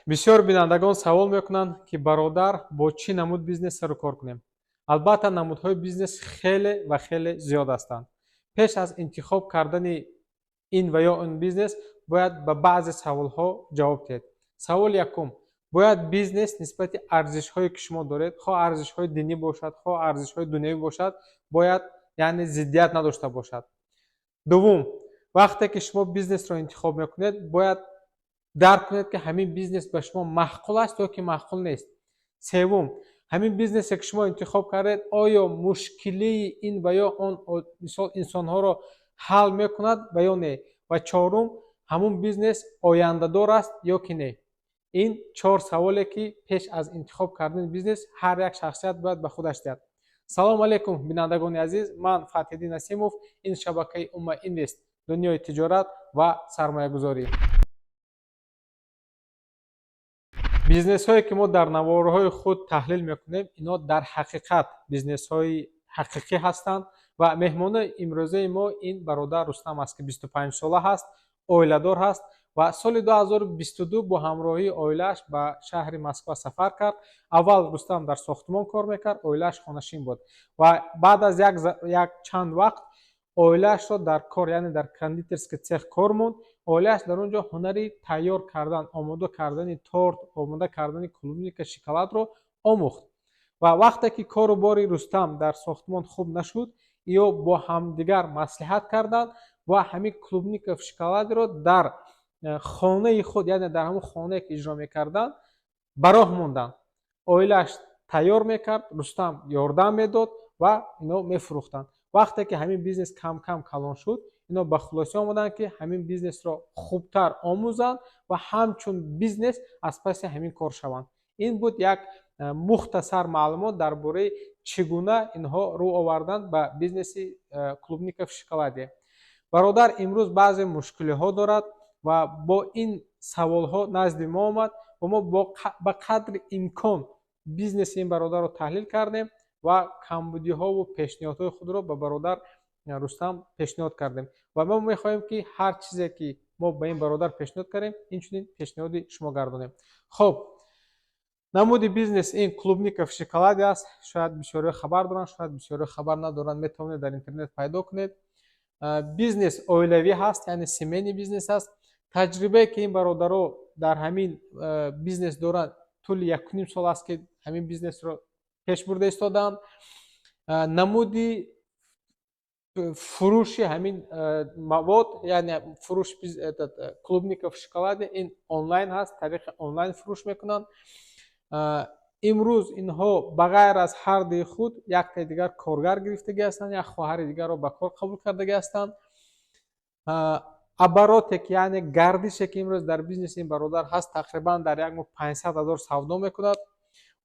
Бисёр бинандагон савол мекунанд, ки бародар, бо чӣ намуд бизнес сару кор кунем? Албатта, намудҳои бизнес хеле ва хеле зиёд ҳастанд. Пеш аз интихоб кардани ин ва ё он бизнес бояд ба баъзе саволҳо ҷавоб диҳед. Саволи якум: бояд бизнес нисбати арзишҳое, ки шумо доред, хоҳ арзишҳои динӣ бошад, хоҳ арзишҳои дунявӣ бошад, бояд, яъне, зиддият надошта бошад. Дуввум, вақте ки шумо бизнесро интихоб мекунед, бояд дарк кунед, ки ҳамин бизнес ба шумо маъқул аст ё ки маъқул нест. Севум, ҳамин бизнесе, ки шумо интихоб кардед, оё мушкилии ин ва ё он, мисол, инсонҳоро ҳал мекунад ва ё не? Ва чорум, ҳамун бизнес ояндадор аст ё ки не? Ин чор саволе, ки пеш аз интихоб кардани бизнес ҳар як шахсият бояд ба худаш диҳад. Салому алайкум, бинандагони азиз! Ман Фатҳиддин Насимов, ин шабакаи Умма Инвест, дунёи тиҷорат ва сармоягузорӣ. Бизнесҳое, ки мо дар наворҳои худ таҳлил мекунем, ино дар ҳақиқат бизнесҳои ҳақиқӣ ҳастанд. Ва меҳмони имрӯзаи мо ин бародар Рустам аст, ки 25 сола ҳаст, оиладор ҳаст ва соли 2022 бо ҳамроҳии оилааш ба шаҳри Москва сафар кард. Аввал Рустам дар сохтмон кор мекард, оилааш хонашин буд ва баъд аз як чанд вақт оилаашро дар кор, яъне дар кондитерский цех кор монд. Оилааш дар он ҷо ҳунари тайёр кардан, омода кардани торт, омода кардани клубника, шоколадро омӯхт. Ва вақте ки кору бори Рустам дар сохтмон хуб нашуд, ё бо ҳамдигар маслиҳат карданд ва ҳамин клубника в шоколадеро дар хонаи худ, яъне дар ҳамон хонае, ки иҷро мекарданд, ба роҳ монданд. Оилааш тайёр мекард, Рустам ёрдам медод ва ино мефурӯхтанд. Вақте ки ҳамин бизнес кам кам калон шуд, ино ба хулоса омаданд, ки ҳамин бизнесро хубтар омӯзанд ва ҳамчун бизнес аз паси ҳамин кор шаванд. Ин буд як мухтасар маълумот дар бораи чӣ гуна инҳо рӯ оварданд ба бизнеси клубника в шоколаде. Бародар имрӯз баъзе мушкилиҳо дорад ва бо ин саволҳо назди мо омад ва мо ба қадри имкон бизнеси ин бародарро таҳлил кардем ва камбудиҳову пешниҳодҳои худро ба бародар Рустам пешниҳод кардем. Ва мо мехоҳем, ки ҳар чизе, ки мо ба ин бародар пешниҳод кардем, инчунин пешниҳоди шумо гардонем. Хуб, намуди бизнес ин клубника в шоколаде аст. Шояд бисёриҳо хабар доранд, шояд бисёриҳо хабар надоранд, метавонед дар интернет пайдо кунед. Бизнес оилавӣ ҳаст, яъне семейный бизнес аст. Таҷрибае, ки ин бародаро дар ҳамин бизнес доранд, тӯли 1,5 сол аст, ки ҳамин бизнесро пеш бурда истодаанд. Намуди фурӯши ҳамин мавод, яъне фурӯш клубника в шоколаде, ин онлайн ҳаст, тариқи онлайн фурӯш мекунанд. Имрӯз инҳо ба ғайр аз ҳардуи худ яктаи дигар коргар гирифтагӣ ҳастанд, як хоҳари дигарро ба кор қабул кардагӣ ҳастанд. Обороте ки, яъне гардише, ки имрӯз дар бизнеси ин бародар ҳаст, тақрибан дар як моҳ 500 000 савдо мекунад.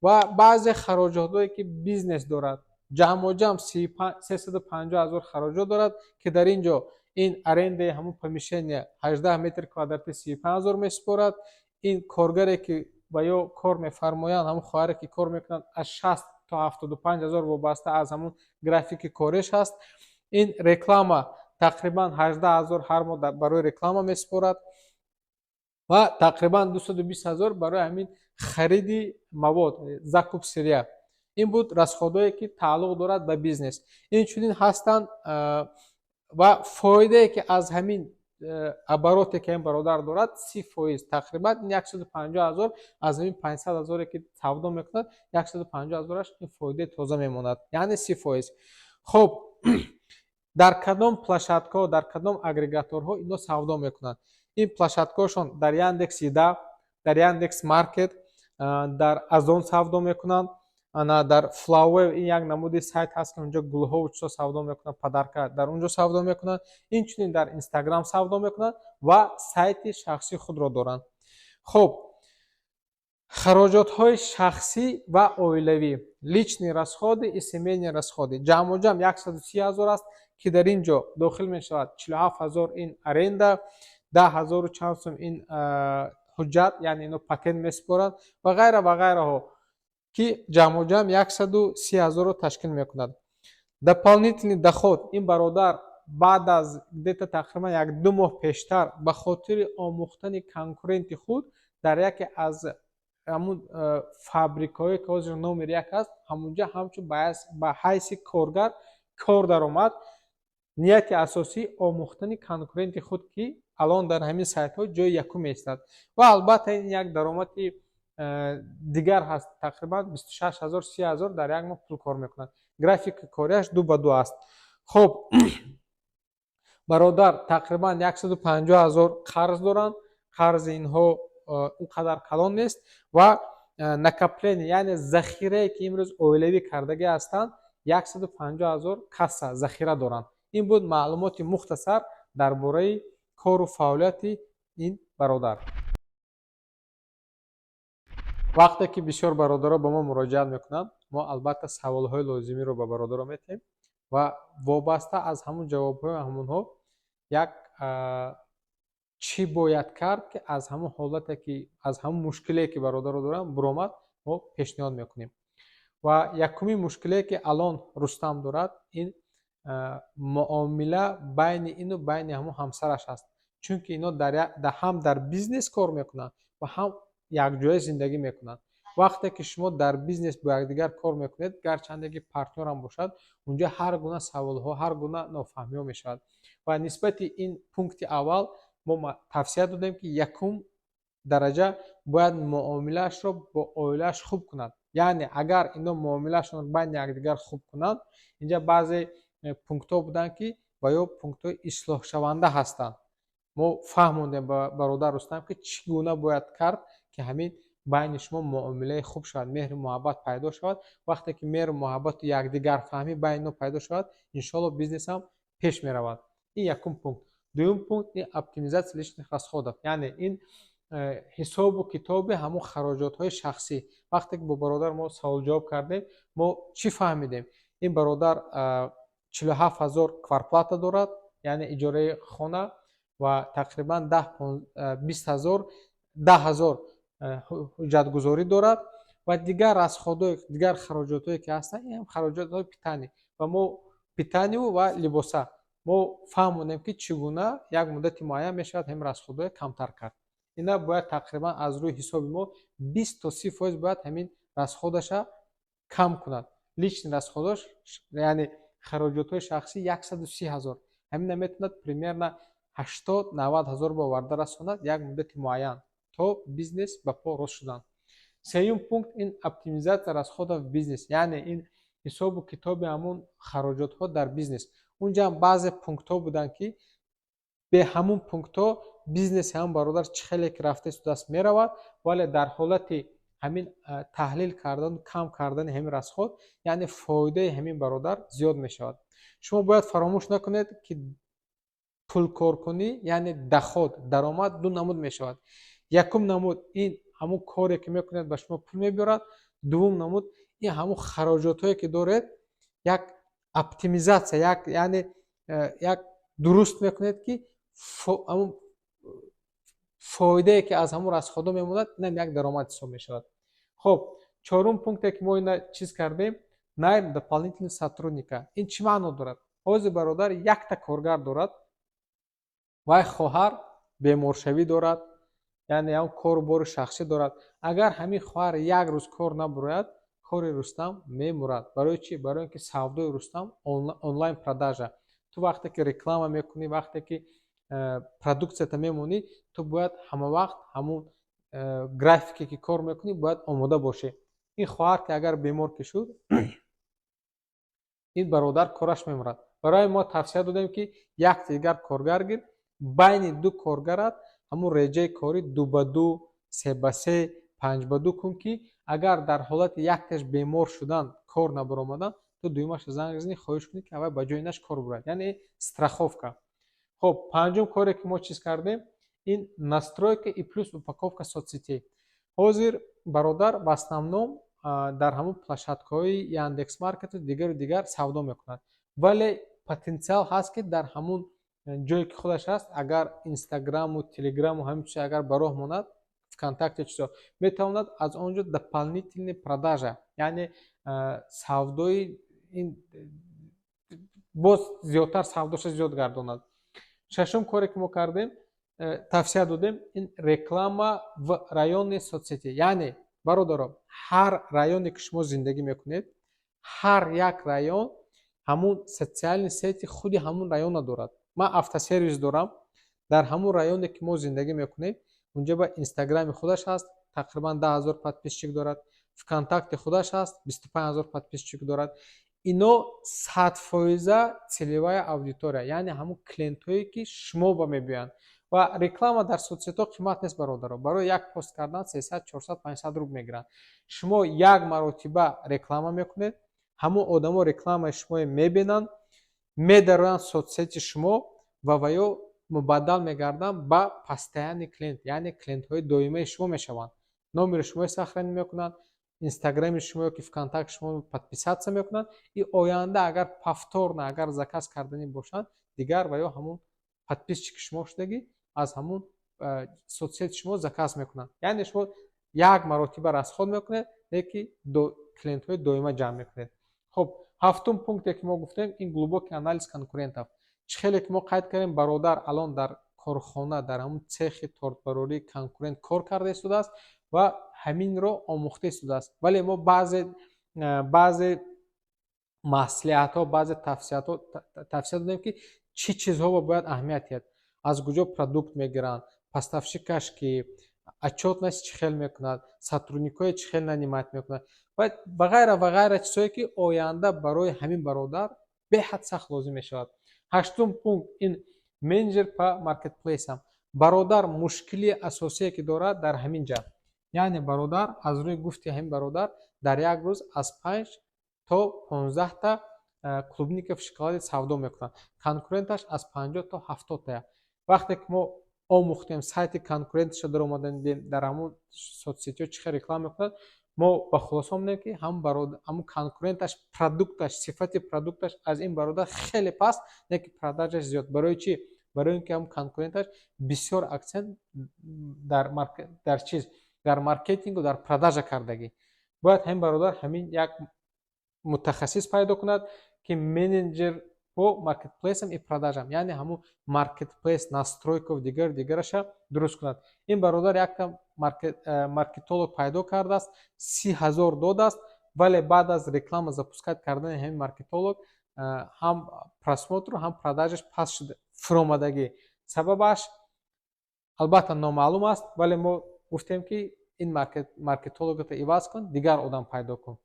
Ва баъзе хароҷотҳое, ки бизнес дорад, ҷамъоҷамъ 350 000 хароҷот дорад, ки дар ин ҷо ин арендаи ҳамун помещения 18 метр квадратӣ 35 000 месупорад. Ин коргаре, ки ба ё кор мефармоянд, ҳамун хоҳаре, ки кор мекунанд, аз 60 то 75 000 вобаста аз ҳамун графики кориш ҳаст. Ин реклама тақрибан 18 000 ҳар моҳ барои реклама месупорад ва тақрибан 220 000 барои ҳамин хариди мавод, закуп сырья. Ин буд расходое, ки тааллуқ дорад ба бизнес. Инчунин ҳастанд ва фоидае, ки аз ҳамин обороте, ки ин бародар дорад, 30% тақрибан 150 000 аз ҳамин 500 000-е, ки савдо мекунад, 150 000-аш ин фоидаи тоза мемонад, яъне 30%. Хуб, дар кадом площадкаҳо, дар кадом агрегаторҳо ино савдо мекунанд? Ин площадкаҳошон дар Яндекс Еда, дар Яндекс Маркет, дар Озон савдо мекунанд, ана дар Флауэр, ин як намуди сайт ҳаст, ки онҷо гулҳову чизо савдо мекунанд, подарка, дар он ҷо савдо мекунанд. Инчунин дар Инстаграм савдо мекунанд ва сайти шахсии худро доранд. Хуб, хароҷотҳои шахсӣ ва оилавӣ, личные расходы и семейные расходы, ҷамъоҷамъ 130 000 аст, ки дар ин ҷо дохил мешавад 47 000 ин аренда, 10 000-у чанд сум ин ҳуҷҷат, яъне ино патент месупоранд ва ғайра ва ғайраҳо, ки ҷамъоҷамъ 130 000-ро ташкил мекунад. Дополнительный доход: ин бародар баъд аз где-то тақрибан як ду моҳ пештар ба хотири омӯхтани конкуренти худ Дар яке аз ҳамун фабрикаҳое, ки ҳозир номер як аст, ҳамунҷа ҳамчун ба ҳайси коргар кор даромад. Нияти асосӣ омӯхтани конкуренти худ, ки алон дар ҳамин сайтҳо ҷои якум меистад. Ва албатта, ин як даромади дигар ҳаст, тақрибан 26 000, 30 000 дар як моҳ пул кор мекунад. Графики кориаш 2 ба 2 аст. Хуб, бародар тақрибан 150 000 қарз доранд. Қарзи инҳо он қадар калон нест ва накопление, яъне захирае, ки имрӯз оилавӣ кардагӣ ҳастанд, 150 000 касса захира доранд. Ин буд маълумоти мухтасар дар бораи кору фаъолияти ин бародар. Вақте ки бисёр бародаро ба мо муроҷиат мекунанд, мо албатта саволҳои лозимиро ба бародаро метиҳем ва вобаста аз ҳамун ҷавобҳои ҳамонҳо як чӣ бояд кард, ки аз ҳамун ҳолате, ки аз ҳамун мушкиле, ки бародаро доранд, буромад, мо пешниҳод мекунем. Ва якумин мушкиле, ки алон Рустам дорад, ин муомила байни ину байни ҳамун ҳамсараш аст, чунки ино ҳам дар бизнес кор мекунанд ва ҳам якҷоя зиндагӣ мекунанд. Вақте ки шумо дар бизнес бо якдигар кор мекунед, гарчанде ки партнёрам бошад, унҷо ҳар гуна саволҳо, ҳар гуна нофаҳмиҳо мешавад. Ва нисбати ин пункти аввал мо тавсия додем, ки якум дараҷа бояд муомилаашро бо оилааш хуб кунад. Яъне агар ино муомилаашонро байни якдигар хуб кунанд, инҷа баъзе пунктҳо буданд, ки ва ё пунктҳои ислоҳшаванда ҳастанд. Мо фаҳмондем ба бародар Рустам, ки чӣ гуна бояд кард, ки ҳамин байни шумо муомилаи хуб шавад, меҳру муҳаббат пайдо шавад. Вақте ки меҳру муҳаббату якдигарфаҳмӣ байни ино пайдо шавад, иншоалло, бизнесам пеш меравад. Ин якум пункт. Дуюм пункт ин оптимизация личных расходов, яъне ин ҳисобу китоби ҳамун хароҷотҳои шахсӣ. Вақте ки бо бародар мо саволҷавоб кардем, мо чӣ фаҳмидем? Ин бародар 47 000 квартплата дорад, яъне иҷораи хона, ва тақрибан 20 000, 10 000 ҳуҷҷатгузорӣ дорад ва дигар расходҳои, дигар хароҷотҳое, ки ҳастанд, ин хароҷотҳои питание ва мо питанию ва либоса. Мо фаҳмонем, ки чӣ гуна як муддати муайян мешавад ҳамин расходҳое камтар кард. Ина бояд тақрибан аз рӯи ҳисоби мо 20 то 30% бояд ҳамин расходаша кам кунад. Личный расходош, яъне хароҷотҳои шахсӣ, 130 000, ҳамина метавонад примерно 80-90 ҳазор ба оварда расонад як муддати муайян, то бизнес ба по рост шудан. Сеюм пункт ин оптимизация расходов в бизнес, яъне ин ҳисобу китоби ҳамун хароҷотҳо дар бизнес. Унҷа ҳам баъзе пунктҳо буданд, ки бе ҳамун пунктҳо бизнеси ҳамун бародар чӣ хеле ки рафта истодааст, меравад, вале дар ҳолати ҳамин таҳлил кардану кам кардани ҳамин расход, яъне фоидаи ҳамин бародар зиёд мешавад. Шумо бояд фаромӯш накунед, ки пулкоркунӣ, яъне доход, даромад ду намуд мешавад. Якум намуд ин ҳамун коре, ки мекунед, ба шумо пул мебиёрад. Дуввум намуд ин ҳамун хароҷотҳое, ки доред, як оптимизация, як, яъне як дуруст мекунед, ки ҳамун фоидае, ки аз ҳамун расходҳо мемонад, инам як даромад ҳисоб мешавад. Хуб, чорум пункте, ки мо ина чиз кардем, найм дополнительный сотрудника. Ин чӣ маъно дорад? Ҳозир бародар якта коргар дорад. Вай хоҳар беморшавӣ дорад, яъне ҳам кору бори шахсӣ дорад. Агар ҳамин хоҳар як рӯз кор набурояд, кори Рустам мемурад. Барои чӣ? Барои он ки савдои Рустам онлайн продажа. Ту вақте ки реклама мекунӣ, вақте ки продукцията мемонӣ, ту бояд ҳамавақт ҳамун графике, ки кор мекунӣ, бояд омода бошӣ. Ин хоҳар ки агар бемор ки шуд, ин бародар кораш мемурад. Барои мо тавсия додем, ки як дигар коргар гир, байни ду коргарат ҳамун реҷаи корӣ 2 ба 2, 3 ба 3, 5 ба 2 кун, ки агар дар ҳолати якташ бемор шудан, кор набаромадан, ту дуюмашро занг бизанӣ, хоҳиш кунӣ, ки аввал ба ҷои инаш кор бурад, яъне страховка. Хуб, панҷум коре, ки мо чиз кардем, ин настройка и плюс упаковка соцсетей. Ҳозир бародар в основном дар ҳамун площадкаҳои Яндекс Маркету дигару дигар савдо мекунад, вале потенсиал ҳаст, ки дар ҳамун ҷое, ки худаш ҳаст, агар Инстаграму Телеграму ҳамин чизо агар ба роҳ монад, ВКонтакте, чизо, метавонад аз он ҷо дополнительный продажа, яъне савдои ин боз зиёдтар, савдоша зиёд гардонад. Шашум коре, ки мо кардем. тавсия додем, ин реклама в районной соцсети. Яъне, бародаро, ҳар районе, ки шумо зиндагӣ мекунед, ҳар як район ҳамун социальный сети худи ҳамун района дорад. Ман автосервис дорам. Дар ҳамун районе, ки мо зиндагӣ мекунем, унҷа ба Инстаграми худаш ҳаст, тақрибан 10 000 подписчик дорад, ВКонтакте худаш ҳаст, 25 000 подписчик дорад. Ино 100%-а целевая аудитория, яъне ҳамун клиентҳое, ки шумо ба мебиёянд. Ва реклама дар соцсетҳо қимат нест, бародаро. Барои як пост кардан 300, 400, 500 рубл мегиранд. Шумо як маротиба реклама мекунед, ҳамун одамо рекламаи шуморо мебинанд, медароянд соцсети шумо ва ё мубаддал мегарданд ба постоянный клиент, яъне клиентҳои доимаи шумо мешаванд. Номери шуморо сохранить мекунанд, Инстаграми шумо ё ки ВКонтакт шумо подписаться мекунанд. И оянда агар повторно агар заказ карданӣ бошанд, дигар ва ё ҳамун подписчики шумо шудагӣ, аз ҳамун соцсети шумо заказ мекунанд. Яъне шумо як маротиба расход мекунед, леки клиентҳои доима ҷамъ мекунед. Хуб, ҳафтум пункте, ки мо гуфтем, ин глубокий анализ конкурентов. Чӣ хеле ки мо қайд кардем, бародар алон дар корхона, дар ҳамун цехи тортбарории конкурент кор карда истодааст ва ҳаминро омӯхта истодааст. Вале мо баъзе маслиҳатҳо, баъзе тавсияҳо тавсия додем, ки чӣ чизҳоро бояд аҳамият диҳад, аз куҷо продукт мегиранд, поставщикаш ки, отчетность чӣ хел мекунад, сотрудникҳое чӣ хел нанимать мекунад ва ғайра ва ғайра, чизҳое, ки оянда барои ҳамин бародар беҳад сахт лозим мешавад. Ҳаштум пункт ин менеҷер по маркетплейсам. Бародар мушкили асосие, ки дорад, дар ҳамин ҷа, яъне бародар, аз рӯи гуфти ҳамин бародар, дар як рӯз аз 5 то 15-та клубника в шоколаде савдо мекунад, конкуренташ аз 50 то 70-тая. Вақте ки мо омӯхтем, сайти конкуренташа даромадан дидем, дар ҳамун соцсетиҳо чӣ хел реклама мекунад, мо ба хулоса омадем, ки ҳамун конкуренташ продукташ, сифати продукташ аз ин бародар хеле паст, лекин продажаш зиёд. Барои чӣ? Барои ин ки ҳамун конкуренташ бисёр акцент дар чиз, дар маркетингу дар продажа кардагӣ. Бояд ҳамин бародар ҳамин як мутахассис пайдо кунад, ки менеҷер по маркетплейсам и продажам, яъне ҳамун маркетплейс настройков, дигар дигараша дуруст кунад. Ин бародар якта маркетолог пайдо кардааст, 30 000 додааст, вале баъд аз реклама запускать кардани ҳамин маркетолог ҳам просмотру, ҳам продажаш паст шуда фуромадагӣ. Сабабаш албатта номаълум аст, вале мо гуфтем, ки ин маркетологата иваз кун, дигар одам пайдо кун.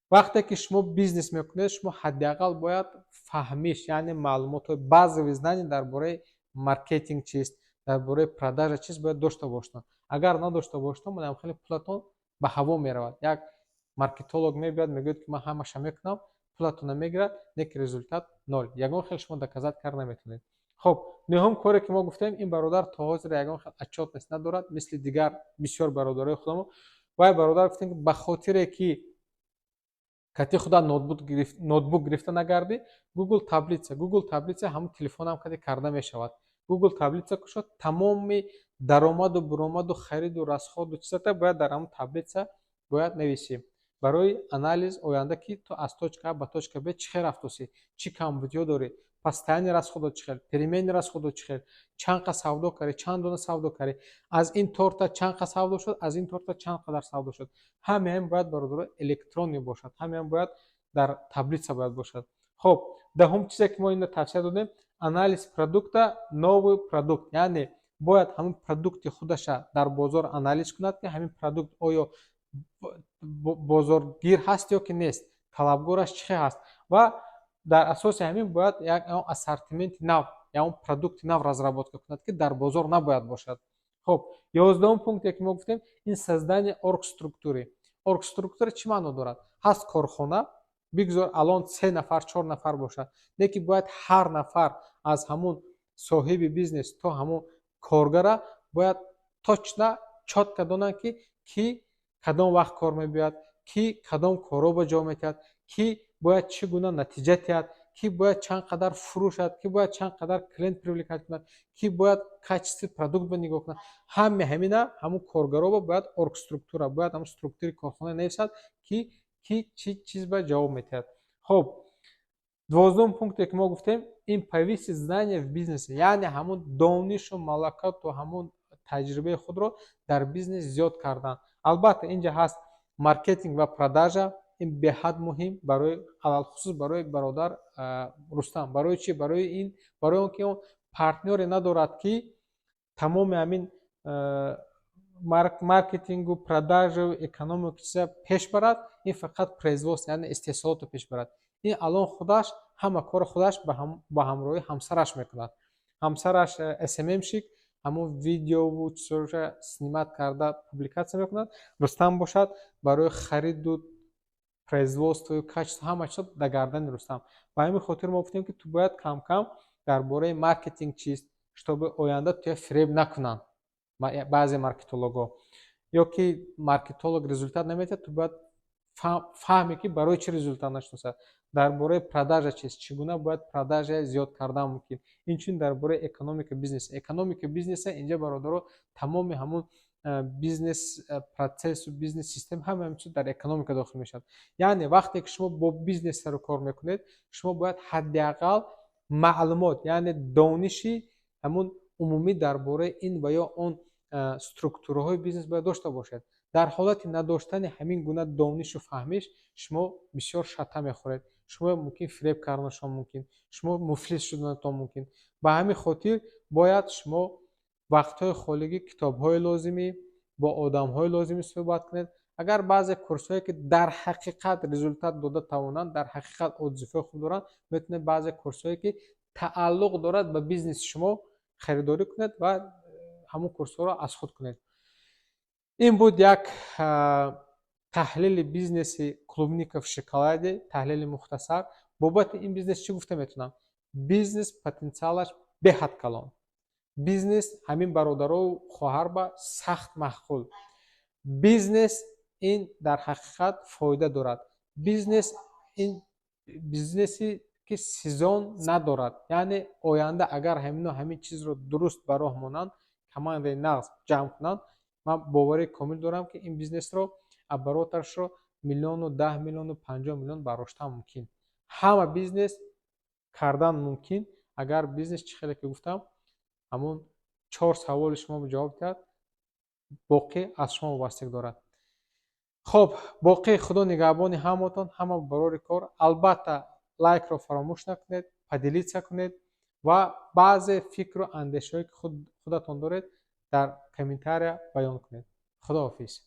Вақте ки шумо бизнес мекунед, шумо ҳадди ақал бояд фаҳмиш, яъне маълумотҳои базовые знания дар бораи маркетинг чист, дар бораи продажа чист, бояд дошта бошед. Агар надошта бошед, хеле пулатон ба ҳаво меравад. Як маркетолог мебиёд, мегӯяд, ки ман ҳамаша мекунам, пулатонро мегирад, лекин результат ноль, ягон хел шумо доказать карда наметавонед. Хуб, нӯҳум коре, ки мо гуфтем, ин бародар то ҳозир ягон хел отчетность надорад, мисли дигар бисёр бародарои худамо. Вай бародар гуфтем, ки ба хотире ки кати худа ноутбук гирифта нагардӣ, Google таблица, Google таблица ҳамун телефонам кади карда мешавад. Google таблица кушод, тамоми даромаду буромаду, хариду расходу чизата бояд дар ҳамун таблица бояд нависӣ барои анализ оянда, ки ту аз точка А ба точка Б чӣ хел рафтосӣ, чӣ камбудиҳо дорӣ, постоянный расходо чӣ хел, переменный расходо чӣ хел, чанд қа савдо кардӣ, чанд дона савдо кардӣ, аз ин торта чанд қа савдо шуд, аз ин торта чанд қадар савдо шуд. Ҳамаам бояд, бародаро, электронный бошад, ҳамаам бояд дар таблица бояд бошад. Хуб, даҳум чизе, ки мо инро тавсия додем, анализ продукта, новый продукт. Яъне бояд ҳамин продукти худаша дар бозор анализ кунад, ки ҳамин продукт оё бозоргир ҳаст ё ки нест, талабгораш чӣ хел ҳаст ва дар асоси ҳамин бояд як ассортименти нав, ягон продукти нав разработка кунад, ки дар бозор набояд бошад. Хуб, 11-ум пункте, ки мо гуфтем, ин создание оргструктуры. Оргструктура чӣ маъно дорад? Ҳаст корхона, бигзор алон се нафар, чор нафар бошад, лекин бояд ҳар нафар, аз ҳамун соҳиби бизнес то ҳамун коргара, бояд точно, чётко донанд, ки кӣ кадом вақт кор мебиёяд, кӣ кадом корро ба ҷо метиҳад, кӣ бояд чӣ гуна натиҷа диҳад, кӣ бояд чанд қадар фурӯшад, кӣ бояд чанд қадар клиент привлекать кунад, кӣ бояд качество продукт ба нигоҳ кунад. Ҳаме ҳамина ҳамун коргароба бояд оргструктура, бояд ҳамун структураи корхона нависад, ки кӣ чӣ чиз ба ҷавоб метиҳад. Хуб. 12-ум пункте, ки мо гуфтем, ин повысить знания в бизнесе, яъне ҳамун донишу малакату ҳамун таҷрибаи худро дар бизнес зиёд кардан. Албатта, инҷа ҳаст маркетинг ва продажа. Ин беҳад муҳим барои, алалхусус барои бародар Рустам. Барои чӣ? Барои ин, барои он ки он партнёре надорад, ки тамоми ҳамин маркетингу, продажу, экономика чиза пеш барад. Ин фақат производство, яъне истеҳсолотро пеш барад. Ин алон худаш ҳама кори худаш ба ҳамроҳи ҳамсараш мекунад. Ҳамсараш СММщик, ҳамон видеову чизҳоро снимать карда, публикация мекунад. Рустам бошад, барои хариду, производствою, качество, ҳама чизо дар гардани Рустам. Ба ҳамин хотир мо гуфтем, ки ту бояд кам-кам дар бораи маркетинг чист, чтобы оянда туя фиреб накунанд баъзе маркетологҳо ё ки маркетолог результат наметиҳад. Ту бояд фаҳме, ки барои чӣ результат нашиносад. Дар бораи продажа чист, чӣ гуна бояд продажа зиёд кардан мумкин. Инчунин дар бораи экономика бизнеса. Экономика бизнеса инҷа, бародаро, тамоми ҳамун бизнес процессу бизнес система, ҳама ҳамин чиз дар экономика дохил мешавад. Яъне вақте ки шумо бо бизнес сару кор мекунед, шумо бояд ҳадди ақал маълумот, яъне дониши ҳамун умумӣ дар бораи ин ва ё он структураҳои бизнес бояд дошта бошед. Дар ҳолати надоштани ҳамин гуна донишу фаҳмиш, шумо бисёр шата мехӯред. Шумо мумкин фиреб карданашон мумкин, шумо муфлис шуданатон мумкин. Ба ҳамин хотир бояд шумо вақтҳои холигӣ китобҳои лозимӣ, бо одамҳои лозимӣ суҳбат кунед. Агар баъзе курсҳое, ки дар ҳақиқат результат дода тавонанд, дар ҳақиқат отзывҳои хуб доранд, метавонед баъзе курсҳое, ки тааллуқ дорад ба бизнеси шумо, харидорӣ кунед ва ҳамон курсҳоро аз худ кунед. Ин буд як таҳлили бизнеси «Клубника в шоколаде», таҳлили мухтасар. Бобати ин бизнес чӣ гуфта метавонам? Бизнес потенсиалаш беҳад калон. Бизнес ҳамин бародарову хоҳар ба сахт маъқул. Бизнес ин дар ҳақиқат фоида дорад. Бизнес ин бизнесе, ки сезон надорад, яъне оянда агар ҳамино ҳамин чизро дуруст ба роҳ монанд, командаи нағз ҷамъ кунанд, ман боварии комил дорам, ки ин бизнесро обороташро миллиону, 10 миллиону, 50 миллион бардоштан мумкин. Ҳама бизнес кардан мумкин, агар бизнес, чӣ хеле ки гуфтам, ҳамун чор саволи шумо ҷавоб диҳад. Боқӣ аз шумо вобастагӣ дорад. Хоб, боқӣ Худо нигаҳбони ҳаматон, ҳама барори кор. Албатта, лайкро фаромӯш накунед, поделиться кунед ва баъзе фикру андешаҳое, ки худатон доред, дар комментария баён кунед. Худоҳофиз.